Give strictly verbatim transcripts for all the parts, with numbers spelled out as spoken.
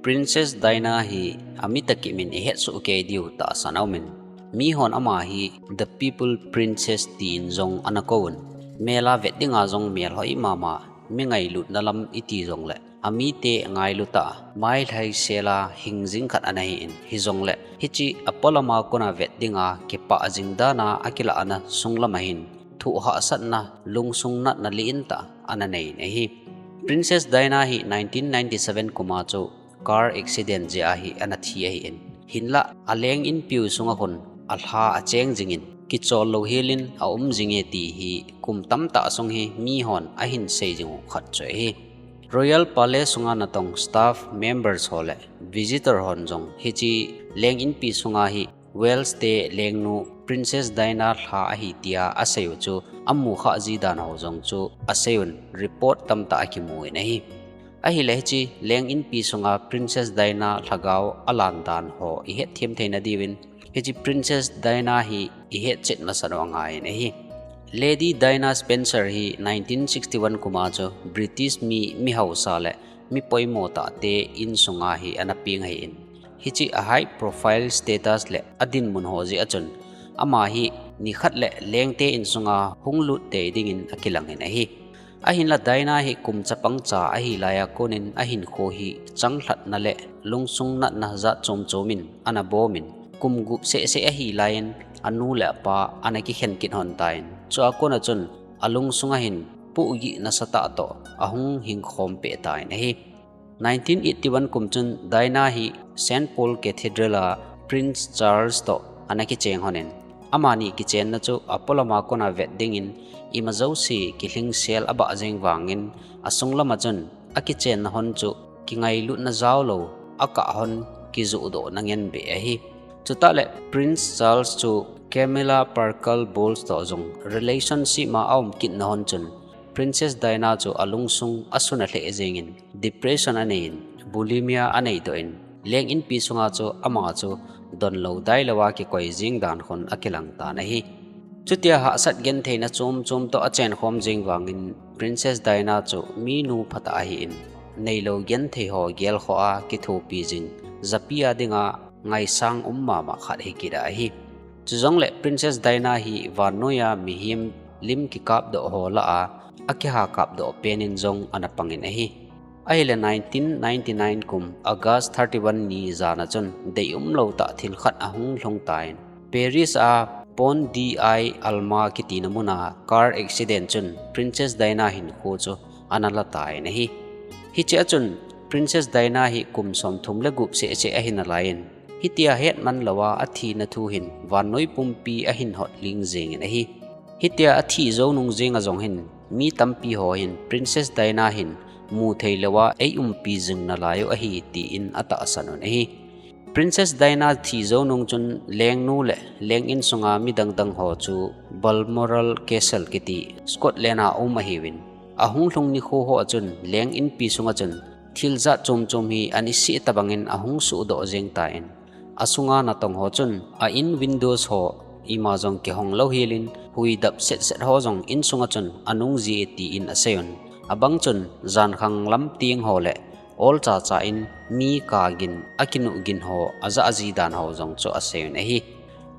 Princess Diana hi amita kimin ihet soh kei diu tahsan aumin. Mihon ama hi The People Princess tin jong ana kouvin. Mel a vet dinga jong mel hoi mama, mi ngailutna lam iti jongle amite ngailu tah a, mailhai sela hingjing khat ana hin, hijongle hiche apolama kona vet dinga kipah jing dana akilah ana sunglam ahin, thoh hahsatna, lungsung natna lien tah ana nei in ahi. Princess Diana hi nineteen ninety-seven kuma chu car accident jeh a hi ana thi ahin. Hinlah aleng inpiu sunga khun alha acheng jingin, kichol lou helin aum jinge ti hi kum tamtah sung hi mihon ahin sei jing u khat chu ahi. Royal Palace sunga natong staff members ho le visitor hon jong hiche leng inpi sunga hi Wales te lengnu Princess Diana lha ahi tia asei u chu amu khah ji dan ho jong chu asei un, report tamtah akimu in ahi. Ahile hiche leng inpi sunga Princess Diana lhagao alan dan ho ihet them theina diuvin, hiche Princess Diana hi ihet chet masa u angaiyin ahi. Lady Diana Spencer hi nineteen sixty-one kuma chu British mi, mi hausa le mi poimo tahte insunga hi ana peng ahin. Hiche a high profile status le adinmun ho jeh a chun, ama hi nikhat le lengte insunga hung lut tei dingin akilang in ahi. Ahinla Diana hi kum chapang cha ahi laiya konin ahinkho hi changlhatna le lungsung natna jat chom chomin ana bomin, kum gup seh seh ahi laiyin anu le apa ana kikhen kit hon tan. Chua kona chun alungsunga hin pohgih nasatah toh ahung hingkhom peh tan ahi. Nineteen eighty-one kum chun Diana hi Saint Paul Cathedral a Prince Charles toh ana kicheng honin. Amani kichenna chu apolama kona vet dingin ima jouse kilhingsel abah jeng vangin, asunglam a chun akichenna hon chu kingailutna jaolou, akah hon kijoh doh na ngen beh ahi. Chutah le Prince Charles chu Camilla Parker Bowles toh jong relationship ma aum kit na hon chun Princess Diana chu alungsung asun alheh jengin, depression anei in, bulimia anei doh in, leng inpi sunga chu ama chu donlou dailou a kikoi jing dan khun akilang tan ahi. Chutia hahsat gentheina chom chom toh achenkhom jing vangin Princess Diana chu minu phatah ahin, neilou genthei ho gelkhoh a kithopi jing, japi a dinga ngaisang um mama khat hikit ahi. Chujongle Princess Diana hi vannoiya mihem lim kikapdoh ho lah a, akiha kapdoh penin jong ana pangin ahi. Ahile nineteen ninety-nine kum August thirty-one ni jana chun deium lou tah thil khat ahung lhung tan. Paris a Pont de l'Alma kitina muna car accident chun Princess Diana hinkho chu ana la tan ahi. Hiche a chun Princess Diana hi kum somthum le gup seh seh ahi nalaiyin, hitia hetman louva athina thu hin vannoi pumpi ahin hotling jengin ahi. Hitia athi jou nung jenga jong hin mi tampi ho hin Princess Diana hin muthei louva eiumpi jing nalai u ahi tin atahsan un ahi. Princess Diana thi jou nung chun lengnu le leng insunga midang dang ho chu Balmoral Castle kiti Scotland a um ahiuvin, ahung lhung nikho ho a chun leng inpi sunga chun thil jat chom chom hi ana seh tabangin ahung suhdoh jeng tan. Asunga natong ho chun a in windows ho ima jong kihong lou helin, hui dap set set ho jong insunga chun anung jie tin asei un. Abang chun jankhang lam teng ho le ol chacha in mi kagin, akinuh gin ho ajah ji dan ho jong chu asei un ahi.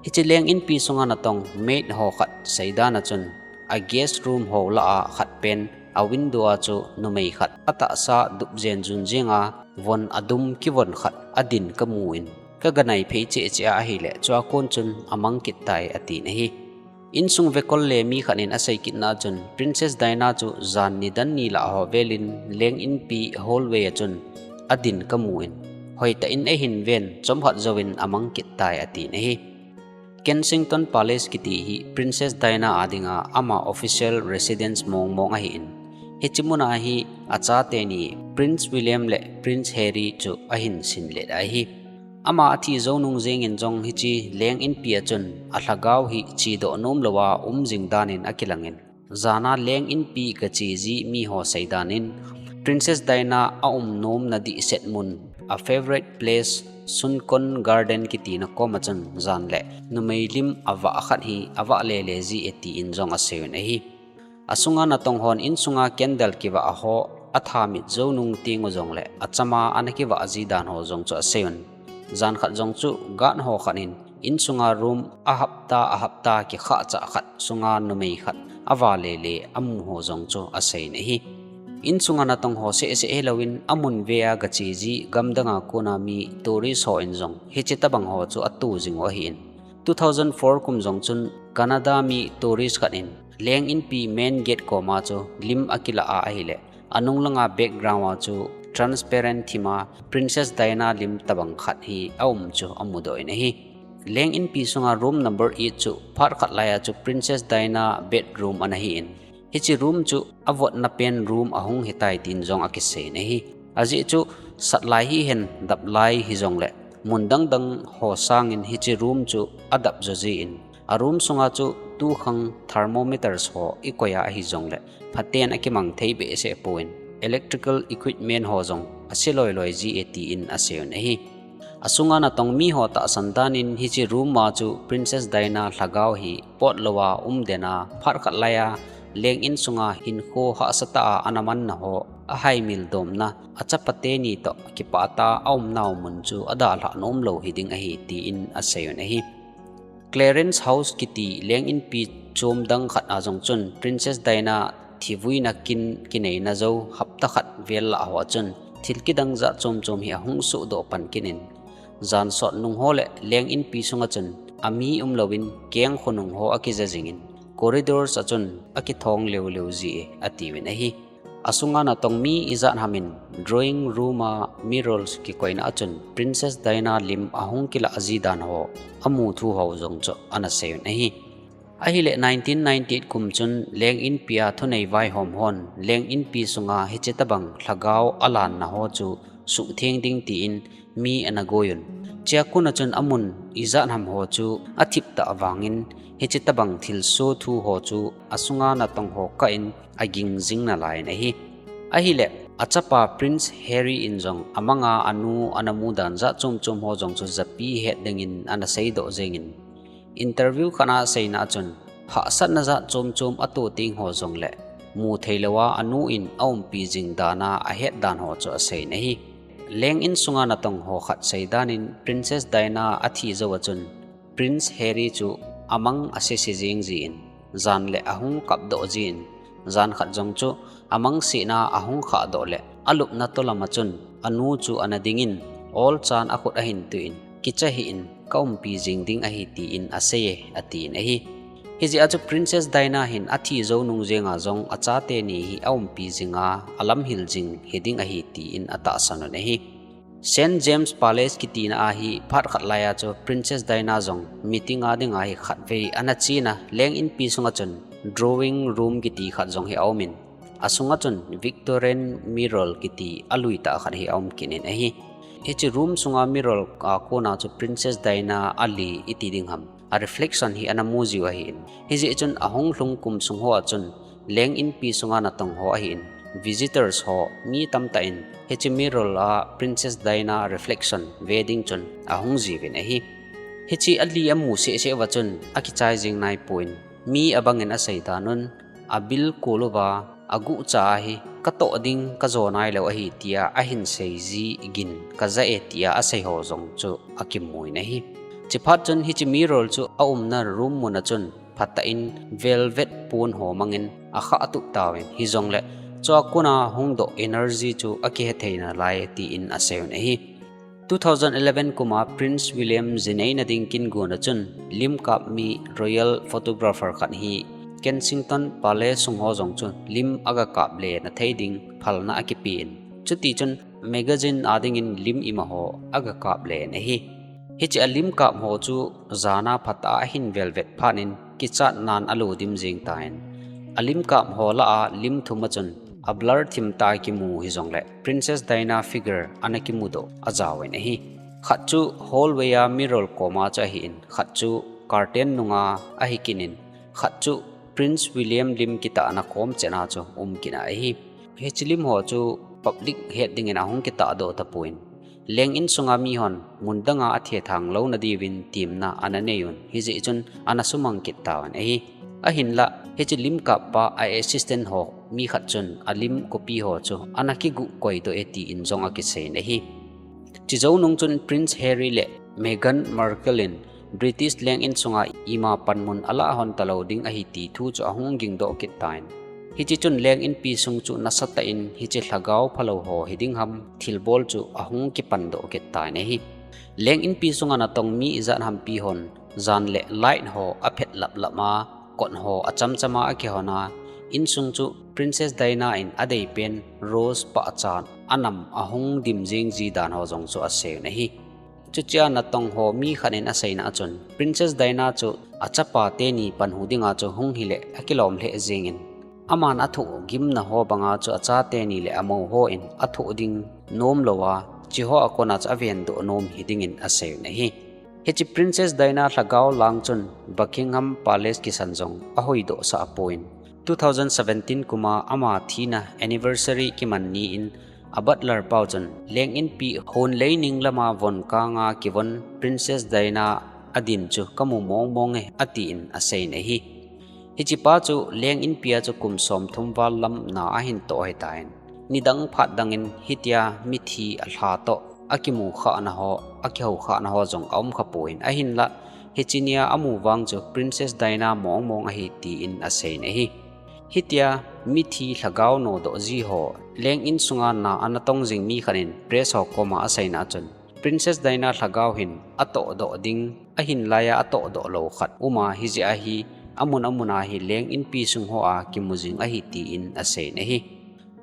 Hiche leng inpi sunga natong maid ho khat seidan a chun, a guest room ho lah a khat pen a window a chu numei khat atahsa dup jen jun jenga von adum kivon khat adin kamun, kaganai phei cheh cheh a ahile chua kon chun amang kit tai atin ahi. Insung vekol le mi khat in asei kitna chun Princess Diana chu jan nidan ni lah ho velin leng inpi hallway a chun adin kamun, hoitah in eihin ven, chomkhat jouvin amang kit tai atin ahi. Kensington Palace kiti hi Princess Diana a dinga ama official residence mong mong ahin, hiche muna hi achate ni Prince William le Prince Harry chu ahin sinlet ahi. Ama athi jou nung jengin jong hiche leng inpi a chun alhagao hi chedoh nom louva um jing danin akilangin, jana leng inpi kache ji mi ho seidan in, Princess Diana aum nom na dihset mun, a favorite place, Sunken Garden kitina koma chun jan le numei lim avah khat hi avah lele ji e tin jong asei un ahi. Asunga natong hon insunga candle kivah a ho atha mit jou nung teng u jongle achama ana kivah ji dan ho jong chu asei un. Jan khat jong chu guard ho khat in insunga room a hapta a hapta kikhah chah khat sunga numei khat ava lele amu ho jong chu asei in ahi. Insunga natong ho seh seh hilouvin amun vea gache ji gamdanga kona mi tourist ho in jong hiche tabang ho chu ato jing u ahin. Two thousand four kum jong chun Canada mi tourist khat in Leng Inpi main gate koma chu lim akilah a ahile anung langa background a chu transparent thima Princess Diana lim tabang khat hi aum chu amudoh in ahi. Leng Inpi sunga room number eight chu phat khat laiya chu Princess Diana bedroom ana hi in, hiche room chu avotna pen room ahung hitai tin jong akisei in ahi. Ajeh chu sat lai hihen dap lai hijongle mun dang dang ho sangin hiche room chu adap jo jin, a room sunga chu tukhang thermometers ho ikoi a ahijongle phaten akimang thei behseh pon, electrical equipment ho jong ase loi loi ji e tin asei un ahi. Asunga natong mi ho tahsan danin hiche room a chu Princess Diana lhagao hi pot louva um den a, phat khat laiya Leng In sunga hinkho hahsa tah a ana manna ho, ahaimil domna, achapa teni toh kipah tah a aumnau mun chu adalhah nom lou hiding ahi tin asei un ahi. Clarence House kiti Leng Inpi chom dang khat a jong chun Princess Diana thivuina kin kineina jou hapta khat vel lah ho a chun thil kidang jat chom chom hi ahung sohdoh pan kit in, jan sot nung ho le Leng Inpi sunga chun ami umlouvin keng khonung ho akija jingin, corridors a chun akithong leu leu ji e atiuvin ahi. Asunga natong mi ijat ham in drawing room a mirrors kikoina a chun Princess Diana lim ahung kilah ji dan ho amu thu ho jong chu ana sei un ahi. Ahile nineteen ninety-eight kum chun Leng Inpi a thunei vaihom hon Leng Inpi sunga hiche tabang lhagao alanna ho chu suhtheng ding tin mi ana goi un. Chea kona chun amun ijat ham ho chu athip tah vangin hiche tabang thilsoh thu ho chu asunga natong ho kah in aging jing nalai in ahi. Ahile achapa Prince Harry in jong amanga anu ana mu dan jat chom chom ho jong chu japi het dingin ana seidoh jengin, interview khat a aseina a chun hahsatna jat chom chom ato teng ho jongle mu thei louva anu in aumpi jing dan a ahet dan ho chu asei in ahi. Leng In sunga natong ho khat sei danin Princess Diana athi jou a chun Prince Harry chu amang asese jeng jin, jan le ahung kapdoh jin, jan khat jong chu amang sehna ahung khahdoh le alupna tolam a chun anu chu ana dingin, olchan akhut ahin tuin, kicha hih in, kaumpi jing ding ahi tin asei e atin ahi. Hijeh a chu Princess Diana hin athi jou nung jenga jong achate ni hi aumpi jinga alamhil jing hiding ahi tin atahsan un ahi. Saint James Palace kitina a hi phat khat laiya chu Princess Diana jong meeting a dinga hi khatvei ana chena Leng Inpi sunga chun drawing room kiti khat jong hi aumin, asunga chun Victorian mirror kiti alui tah khat hi aum kit in ahi. Hiche room sunga mirror a kona chu Princess Diana ali iti ding ham, a reflection hi ana mu jiu ahin. Hijeh chun ahung lhung kum sung ho a chun Leng Inpi sunga natong ho ahin, visitors ho mi tamtah in hiche mirror a Princess Diana reflection ve ding chun ahung jiuvin ahi. Hiche ali amu seh seh uva chun akichai jing naipon, mi abangin asei dan un, abilkol uva aguhcha a hi katoh ding kajo nailou ahi tia ahin sei ji gin kaja e tia asei ho jong chu akimu in ahi. Chuphat chun hiche mirror chu aumna room mun a chun phatah in velvet pon ho mangin akhah tup tauvin, hijongle chua kona hungdoh energy chu akihe thei nalai tin asei un ahi. Two thousand eleven kum a Prince William jineina ding kin gon a chun lim kap mi royal photographer khat hi Kensington Palace sung ho jong chu lim aga kap lena thei ding phalna akipen, chutichun magazine a dingin lim ima ho aga kap len ahi. Hiche a lim kap ho chu jana phatah a ahin velvet phat in kichatnan alo dim jeng tan, alim kap ho lah a lim thum a chun ablur thim tah a kimu hijongle Princess Diana figure ana kimudoh ajaovin ahi. Khat chu hallway a mirror koma chu ahin, khat chu curtain nunga ahi kit in, khat chu Prince William lim kitahna kom chena chu um kit in ahi. Hiche lim ho chu public het dingin ahung kitahdoh tapon, Leng In sunga mihon mundanga athethang louna diuvin temna ana nei un, hijeh chun ana sumang kit tauvin ahi. Ahinlah hiche lim kappa a assistant ho mi khat chun alim copy ho chu ana kiguh koidoh e, tiin jong akisei in ahi. Chujou nung chun Prince Harry le Meghan Markle in British leng in sunga ima panmun alah hon talou ding ahi ti thu chu ahung gingdoh kit tan. Hiche chun leng inpi sung chu nasatah in hiche lhagao phalou ho hiding ham thilbol chu ahung kipandoh kit tan ahi. Leng inpi sunga natong mi ijat hampi hon jan le light ho aphet laplap a, kot ho achamcham a akihon a, insung chu Princess Diana in adeipen rose pahcha anam ahung dim jing ji dan ho jong chu asei in ahi. Chuchea natong ho mi khat in aseina achun, Princess Diana chu achapa teni panhu dinga chu hung hile akilom lheh jingin, aman athoh gimna ho banga chu achate ni le amou hon athoh ding nom louva, chiho a kona chu avendoh nom hidingin asei in ahi. Hiche Princess Diana lhagao lang chun Buckingham Palace kisan jong ahoidoh sah apon, two thousand seventeen kuma ama thina anniversary kiman ni in a butler pau chun, leng inpi hon lei ning lama von kanga kivon Princess Diana adin chu kamu mong mong e, atin asei in ahi. Hichepa chu leng inpia chu kum somthum val lam na ahin toh ahitan, nidang phat dangin hitia mithi alha toh akimu khahna ho, akihou khahna ho jong aum khapon, ahinlah hiche nia amu vang chu Princess Diana mong mong ahi, tiin asei in ahi. Hitia mithi lhagao nodoh ji ho leng in sunga na ana tong jing mi khat in press ho koma aseina achun, Princess Diana lhagao hin atohdoh ding, ahinlaiya atohdoh lou khat uma, hijeh a hi amun amun a hi leng inpi sung hoa kimu jing ahi, tiin asei in ahi.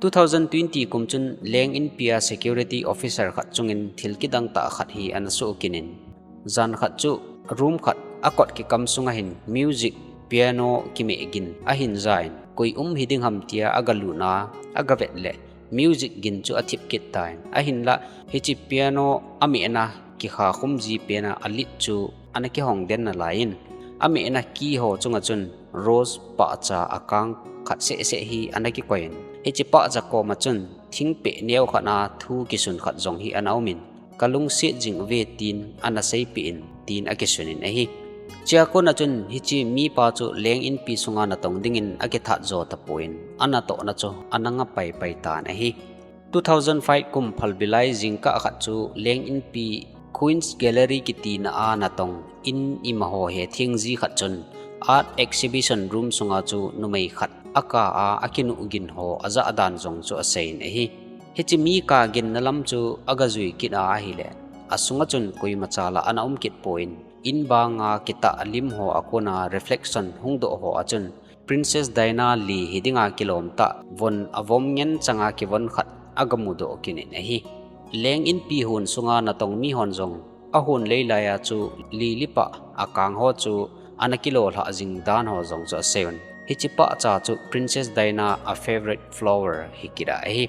Two thousand twenty kum chun leng inpia security officer khat chungin thil kidang tah khat hi ana soh kit in, jan khat chu room khat akot kikam sunga hin music, piano kimeh gin ahin ja in, koi um hiding ham tia agalut a, agavet le music gin chu athip kit tan, ahinlah hiche piano amehna kikha khum ji pena alit chu ana kihong den nalaiyin, amehna key ho chunga chun rose pahcha akang khat seh seh hi ana kikoi in, hiche pahcha koma chun thingpeh neo khat a thu kisun khat jong hi ana um in, kalungset jing uve, tin ana seipeh in, tin akisun in ahi. Chea kona chun hiche mipa chu leng inpi sunga natong dingin akithat jo tapon, anatohna chu ana nga paipai tan ahi. Two thousand five kum phalbi lai jingkah khat chu leng inpi Queen's Gallery kitina a natong in ima ho hetheng ji khat chun art exhibition room sunga chu numei khat aka a akinuh gin ho ajah dan jong chu asei in ahi. Hiche mi ka ginna lam chu agajui kit a ahile, asunga chun koimacha la ana um kit pon, in banga kitah lim ho a kona reflection hungdoh ho a chun Princess Diana li hidinga kilom tah von avom ngen changa kivon khat agamudoh kit in ahi. Leng inpi hon sunga natong mi hon jong ahon leilaiya chu li lipah akang ho chu ana kilo lhah jing dan ho jong chu asei un. Hiche pahcha chu Princess Diana a favorite flower hi kit a ahi.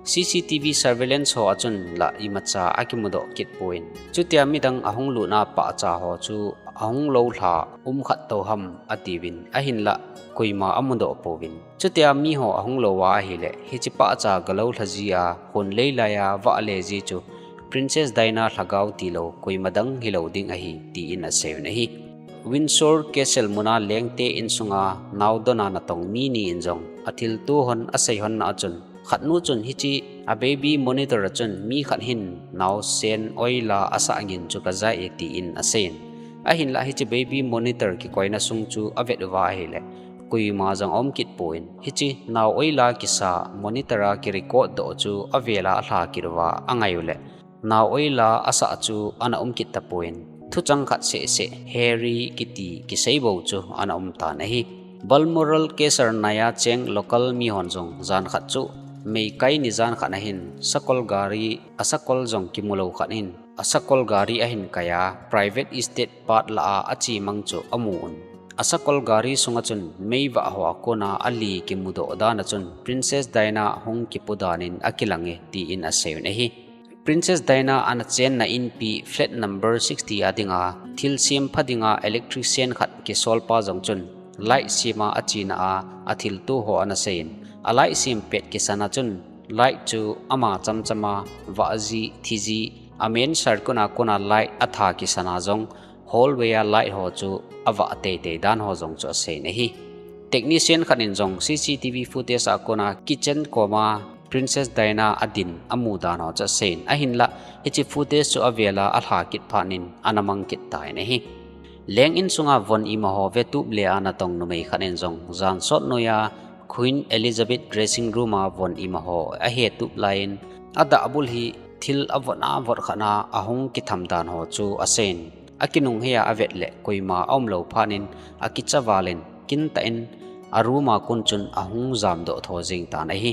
C C T V surveillance ho a chun la imacha akimudoh kit pon, chutia midang ahung lutna pahcha ho chu ahung lou lha um khat tou ham atiuvin, ahinlah koima amudoh pouvin. Chutia mi ho ahung lou a ahile, hiche pahcha galou lha ji a hon leilaiya vahle ji chu Princess Diana lhagao tilou koima dang hilou ding ahi, tiin asei un ahi. Windsor Castle muna lengte insunga naodonna natong mi ni in jong athilto hon asei hon na achun, khatnu chun hiche a baby monitor a chun mi khat hin naosen oila asah ngin chu kajai e, tiin asei in. Ahinlah hiche baby monitor kikoina sung chu avet uva ahile, koima jong aum kit pon, hiche nao oila kisa monitor a kirecord doh chu avela alha kit uva angai ule, nao oila asah chu ana um kit tapon, thuchang khat seh seh Harry kiti kisei bou chu ana um tan ahi. Balmoral Castle naiya cheng local mi hon jong jan khat chu meikai ni jan khat a hin sakol gari, asakol jong kimulou khat in asakol gari ahin kai a private estate part lah a achemang chu amu un. Asakol gari sunga chun meivah ho a kona ali kimudoh dan a chun Princess Diana hung kipu dan in akilang e, tiin asei un ahi. Princess Diana ana chenna inpi flat number sixty a dinga thilsem pha dinga electrician khat kisolpa jong chun light sem a achena a, athilto ho ana sei in, a light sem pet kisan a chun light chu ama chamcham a vah ji, thi ji, a main circuit a kona light atha kisan a jong hallway a light ho chu avah teitei dan ho jong chu asei in ahi. Technician khat in jong C C T V footage a kona kitchen koma Princess Diana adin amu dan ho chu aseiyin, ahinlah hiche footage chu avela alha kit phat in ana mang kit tan ahi. Leng in sunga von ima ho vetup le a natong numei khat in jong jan sot noiya Queen Elizabeth dressing room a von ima ho ahetup laiyin, adahbul hi thil avot a vot khat a ahung kitham dan ho chu aseiyin, akinung heia avet le koima aumlou phat in akicha val in kintah in a room a kon chun ahung jamdoh tho jeng tan ahi.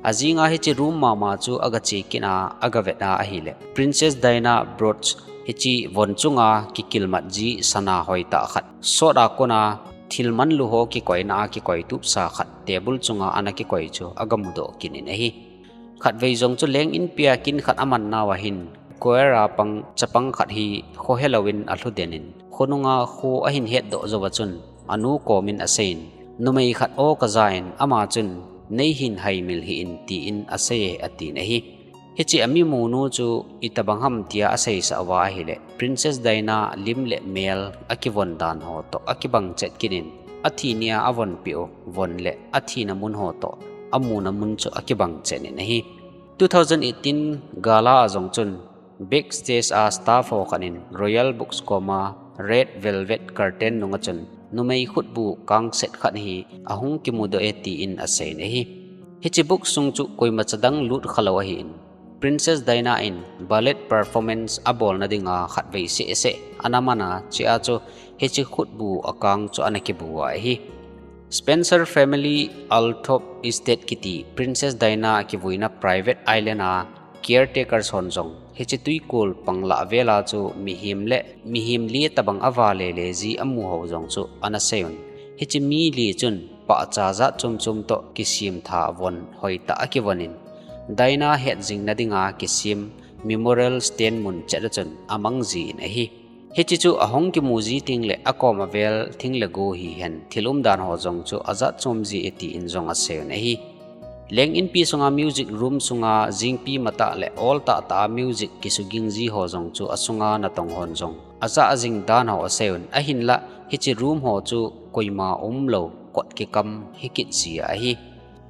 Ajing a hiche room mama chu agache kit a agavet a ahile Princess Diana brooch hiche von chunga kikilmat ji sana hoitah khat sot a kona thil manlu ho kikoina a kikoitup sa khat table chunga ana kikoi chu agamudoh kit in ahi. Khatvei jong chu leng inpi a kin khat aman nauva hin choir a pang chapang khat hi khohelou in alhu den in khonunga kho ahin hetdoh jouva chun anu kom in aseiyin, numei khat o kajan ama chun neihin haimil hih in tin aseiye atin ahi. Hiche amimunu chu itobang ham tia aseisah uva ahile Princess Diana lim le mel akivon dan ho toh akibang chet kit in athi nia avonpeh u von le athina mun ho toh amuna mun chu akibang chet in ahi. Two thousand eighteen gala a jong chun backstage a staff ho khat in Royal Books koma red velvet curtain nunga chun numei khutbu kangset khat hi ahung kimudoh e tin aseiyin ahi. Hiche book sung chu koimacha dang lut khalou ahin, Princess Diana in ballet performance abolna dinga khatvei sehseh ana man a, chea chu hiche khutbu akang chu ana kibu a ahi. Spencer family Althorp Estate kiti Princess Diana kivuina private island a caretakers hon jong hiche twikol panglah vela chu mihem le mihem li tobang avale le ji amu ho jong chu ana seiyun. Hiche mi li chun pahcha jat chom chom toh kisem tha von hoitah akivon in, Diana hetjingna dinga kisem memorial stand mun chet a chun amang jin ahi. Hiche chu ahung kimu ji teng le akom avel thing le go hihen thil umdan ho jong chu ajat chom ji e tin jong aseiyun ahi. Leng inpi sunga music room sunga jingpi matah le ol tahtah a music kisuging ji ho jong chu asunga natong hon jong ajah jing dan ho aseiyun, ahinlah hiche room ho chu koima umlou kot kikam hikit ji ahi.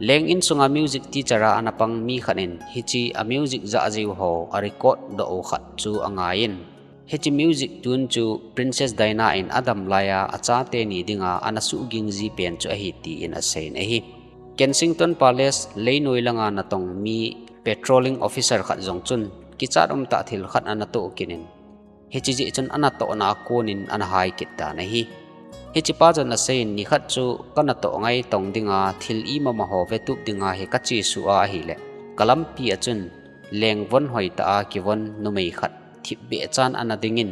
Leng in sunga music teacher a ana pang mi khat in hiche a music jah jiu ho a record doh u khat chu angaiyin, hiche music tune chu Princess Diana in adam laiya achate ni dinga ana suhging ji pen chu ahi tin aseiyin ahi. Kensington Palace leinoi langa natong mi patrolling officer khat jong chun kichat umtah thil khat ana toh kit in, hiche jeh chun anatohna a konin ana hai kit tan ahi. Hichepa chun aseiyin, nikhat chu kanatoh ngai tong dinga thil imama ho vetup dinga hi kachesuh a ahile kalampi a chun lengvon hoitah a kivon numei khat thipbeh chan ana dingin,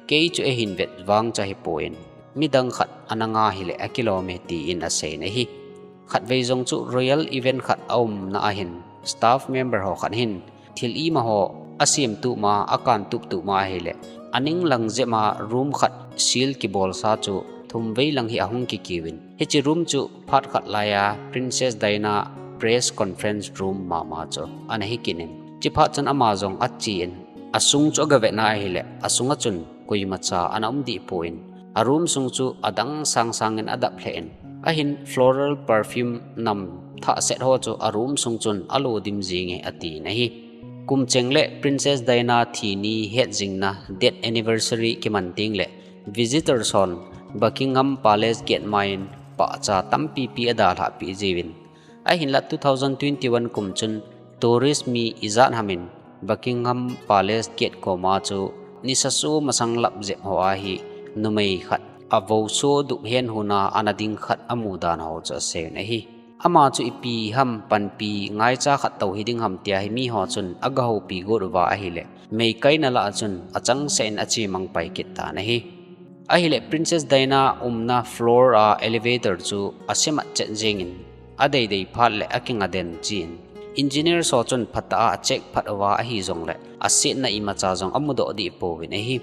kei chu eihin vet vang chu ahipon midang khat ana nga hile akilom e tin aseiyin ahi. Khatvei jong chu royal event khat aumna ahin staff member ho khat hin thil ima ho asem tup ma, akan tup tup ma ahile aning lang jep a room khat seal kibolsa chu thumvei lang hi ahung kikiuvin, hiche room chu phat khat laiya Princess Diana press conference room mama chu ana hikit in, chuphat chun ama jong achen asung chu agavetna ahile asunga chun koimacha ana um dih pon, a room sung chu adang sangsangin adap lheh in, ahin floral perfume nam thahset ho chu a room sung chun alo dim jinge atin ahi. Kum cheng le Princess Diana thi ni hetjingna death anniversary kiman teng le visitors hon Buckingham Palace gate maiyin pahcha tampipi adalhah peh jiuvin, ahinlah two thousand twenty-one kum chun tourist mi ijat hamin Buckingham Palace gate koma chu nisa sum masang lap jep ho ahi numei khat avou so dup hen huna ana ding khat amu dan ho chu aseiyun ahi. Ama chu ipi ham panpi ngaicha khat tou hiding ham tia hi miho chun agahoupi got uva ahile meikaina lah a chun achangseh in achemang pai kit tan ahi. Ahile Princess Diana umna floor a elevator chu asemat chet jengin adeidei phat le akinga den jin, engineers ho chun phatah a acheck phat uva ahijongle asetna imacha jong amudoh dih pouvin ahi.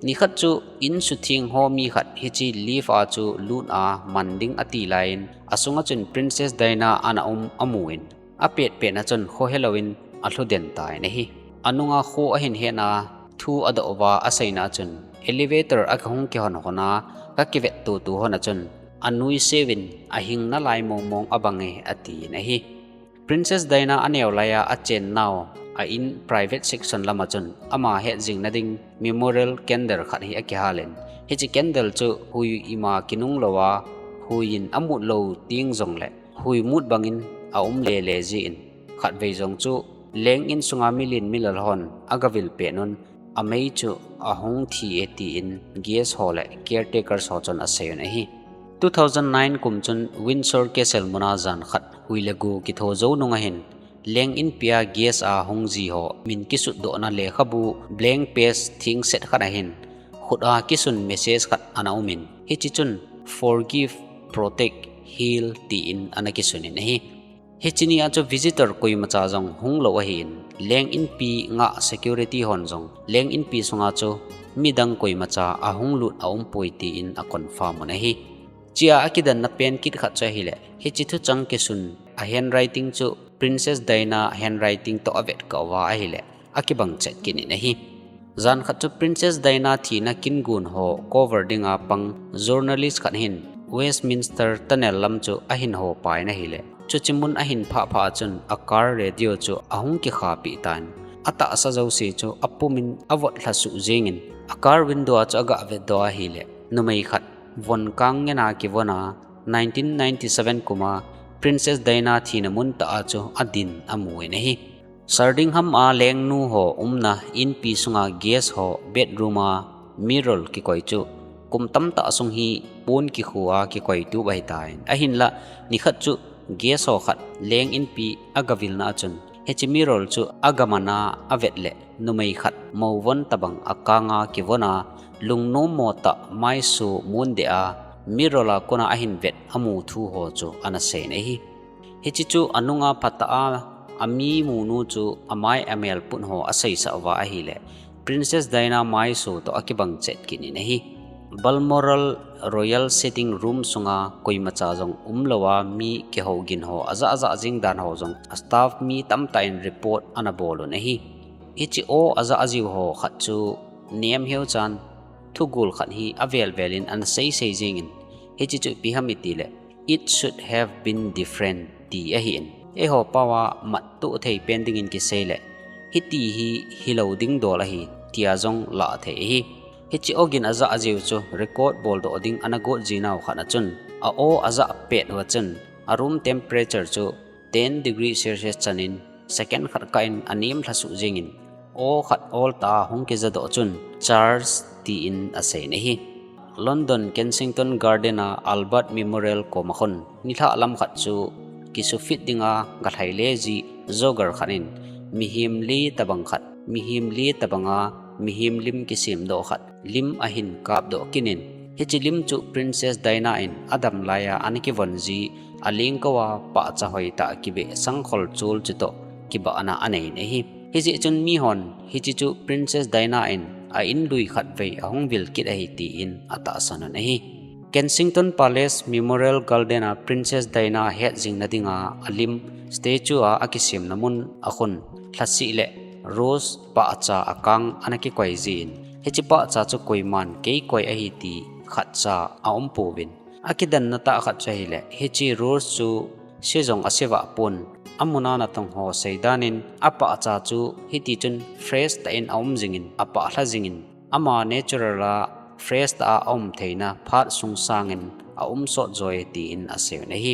Nikhat chu in sutheng ho mi khat hiche lift a chu lut a man ding ati laiyin asunga chun Princess Diana ana um amun, apetpetna chun khohelouvin alhu den tan ahi. Anunga kho ahin hetna thu adoh uva aseina chun elevator a kahung kihon hon a kakivet tutu hon a chun anuisat in ahing nalai mong mong abang e atin ahi. Princess Diana aneo laiya achen nau a in private section lama chun ama het jing nading memorial candle khat hi akihal in, hiche candle chu hui ima kinung louva, hui in amut lou teng jongle hui mut bangin aum lele jin, khatvei jong chu leng in sunga milen milal hon agavil pet un, amei chu ahung thi e tin guest ho le caretakers ho chun asei un ahi. Two thousand nine kum chun Windsor Castle muna jan khat hui le go kitho jou nunga hin, leng inpi a guest a hung ji ho min kisutdohna lekhabu blank page thengset khat ahin, khut a kisun message khat ana um in, hiche chun Forgive, Protect, Heal tin ana kisun in ahi. Hiche nia chu visitor koimacha jong hung lou ahin, leng inpi ngah security hon jong leng inpi sunga chu midang koimacha ahung lut aumpoi tin a confirm un ahi. Chea akidanna pen kit khat chu ahile, hiche thuchang kisun a handwriting chu Princess Diana handwriting toh avet kah uva ahile, akibang chet kit in ahi. Jan khat chu Princess Diana thina kin gon ho cover dinga pang journalist khat hin Westminster Tunnel lam chu ahin ho pai in ahile, chuche mun ahin phah phah chun a car radio chu ahung kikha peh tan, atahsa jouse chu apum in avot lhasuh jeng in, a car window a chu aga vetdoh ahile, numei khat von kang ngen a kivon a, nineteen ninety-seven kum a Princess Diana thina mun tah a chu adin amu in ahi. Sardingham a lengnu ho umna inpi sunga guest ho bedroom a mirror kikoi chu kum tamtah sung hi pon kikhu a kikoi tup ahitan, ahinlah nikhat chu guest ho khat leng inpi agavilna a chun hiche mirror chu agaman a avet le numei khat mouvon tabang akang a kivon a, lungnom mo tah maiso mun deh a mirror a kona ahin vet amu thu ho chu ana sei in ahi. Hiche chu anunga phatah a, ami munu chu amai amel put ho aseisah uva ahile, Princess Diana maiso toh akibang chet kit in ahi. Balmoral Royal Sitting Room sunga koimacha jong umlouva mi kihou gin ho ajah ajah jing dan ho jong a staff mi tamtah in report ana bol un ahi. Hiche aw ajah ajiu ho khat chu nem heu chan thugul khat hi avel vel in ana sei sei jeng in, hiche chu ipi ham itile, "It should have been different," ti ahin. Eiho pao a mat tuh thei pen dingin kisei le, "Hiti hi hilou ding dol ahi," tia jong lah thei ahi. Hiche aw gin ajah ajiu chu record boldoh ding ana got jinau khat a chun, a aw ajah pet uva chun, a room temperature chu ten degree Celsius chanin second khat kah in anem lhasuh jeng in, aw khat ol tah a hung kijadoh chun Charles tin asei in ahi. London Kensington Garden a Albert Memorial koma khun nilhah lam khat chu kisufit dinga galhai le jih jogger khat in mihem li tabang khat, mihem li tabanga mihem lim kisemdoh khat lim ahin kapdoh kit in, hiche lim chu Princess Diana in adam laiya ana kivon ji, alengkou a pahcha hoitah kibeh sangkhol chul chutoh kibahna anei in ahi. Hijeh chun mihon hiche chu Princess Diana in a in lui khatvei ahung vil kit ahi tin atahsan un ahi. Kensington Palace Memorial Garden a Princess Diana het jingna dinga alim statue a akisemna mun a khun lhasih le rose pahcha akang ana kikoi jin, hiche pahcha chu koiman kei koi ahi ti khatcha aumpouvin. Akidanna tah khat chu ahile, hiche rose chu se jong ase vah pon, amun a natong ho seidan in apahcha chu hiti chun fresh tah in aum jingin, apah lha jingin, ama natural a fresh tah a aum theina phat sung sangin aum sot joi tin asei un ahi.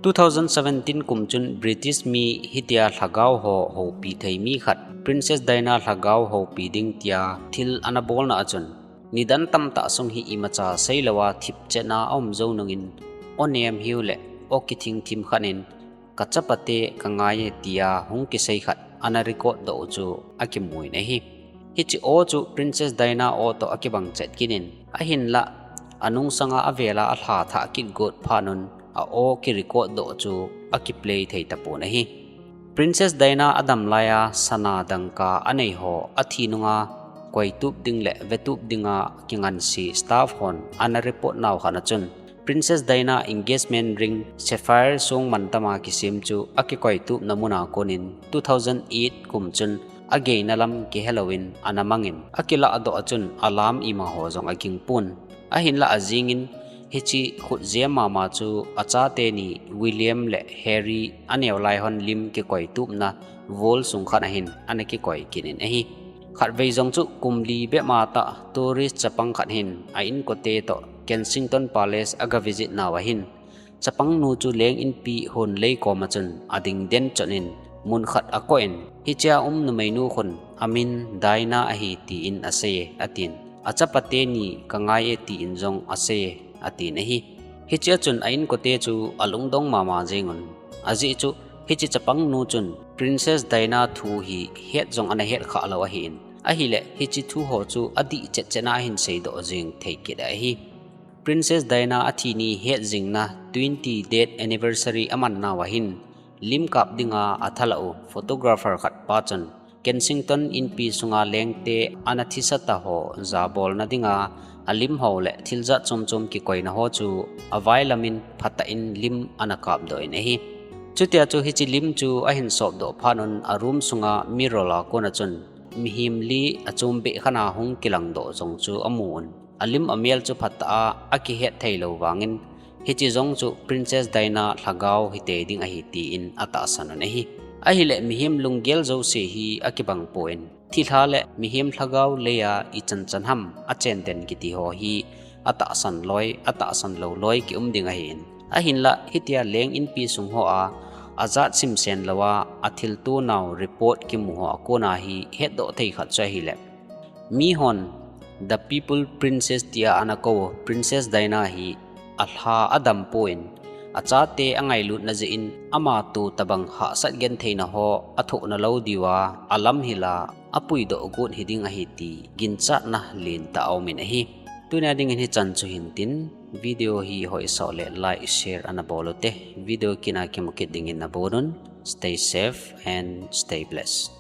Two thousand seventeen kum chun British mi hitia lhagao ho houpi thei mi khat, Princess Diana lhagao houpi ding tia thil ana bolna a chun, nidan tamtah sung hi imacha seilouva thipchetna aum jou nungin, aw nem hiu le aw kithing thim khat in, "Ka chapate ka ngai e," tia hung kisei khat ana record doh u chu akimu in ahi. Hiche aw chu Princess Diana aw toh akibang chet kit in, ahinlah anungsanga avela alha thah kit got phat un a aw kirecord doh chu akiplay thei tapon ahi. Princess Diana adam laiya sana dangka anei ho athi nunga koitup ding le vetup dinga kinganse staff hon ana report nau khat a chun, Princess Diana engagement ring sapphire song mantama kisem chu akikoitupna muna konin two thousand eight kum chun ageina lam kihelouvin ana mangin, akilahdoh a chun alam ima ho jong aging pon. Ahinlah ajingin Hiche khutjem mama chu achate ni William le Harry aneo lai hon lim kikoi tupna vol sung khat ahin ana kikoi kit in ahi. Khatvei jong chu kum li bep ma tah tourist chapang khat hin a inkote toh Kensington Palace aga visit nau ahin, chapang nu chu leng inpi hon lei kom a chun ading den chon in mun khat akoh in, hichea um numei nu khun amin Diana ahi tin asei e, atin. Achapate ni kangai e tin jong asei e, atin ahi. Hichea chun a inkote chu alungdong mama jeng un. Ajeh chu hiche chapang nu chun Princess Diana thu hi het jong ana het kha lou ahin, ahile hiche thu ho chu adih chet chet na ahin seidoh jeng thei kit ahi. Princess Diana athi ni het jingna twenty death anniversary aman nau ahin, lim kap dinga athalah u photographer khat pa chun Kensington inpi sunga lengte ana thisa ta ho jabolna dinga alim ho le thil jat chom chom kikoina ho chu availam in phatah in lim ana kapdoh in ahi. Chutia chu hiche lim chu ahin sopdoh phat un a room sunga mirror a kona chun mihem li achombeh khat a hung kilangdoh jong chu amu un, alim amel chu phatah a akihet thei lou vangin, hiche jong chu Princess Diana lhagao hite ding ahi tin atahsan un ahi. Ahile mihem lunggel jouse hi akibang pon, thilha le mihem lhagao leiya ichan chan ham achen den kiti ho hi atahsan loi, atahsan lou loi kium ding ahin. Ahinlah hitia leng inpi sung hoa ajat simsen louva athilto nau report kimu ho a kona hi hetdoh thei khat chu ahile, mihon The People Princess tia ana kou Princess Diana hi alha adam pon, achate angailutna jeh in ama tu tabang hahsat gentheina ho athohna lou diuva alamhil a apuidoh got hiding ahi ti ginchatna lentah aumin ahi. Tunia dingin hichan chu hintin, video hi hoisah le like, share ana bol ute, video kit a kimu kit dingin nabonun, stay safe and stay blessed.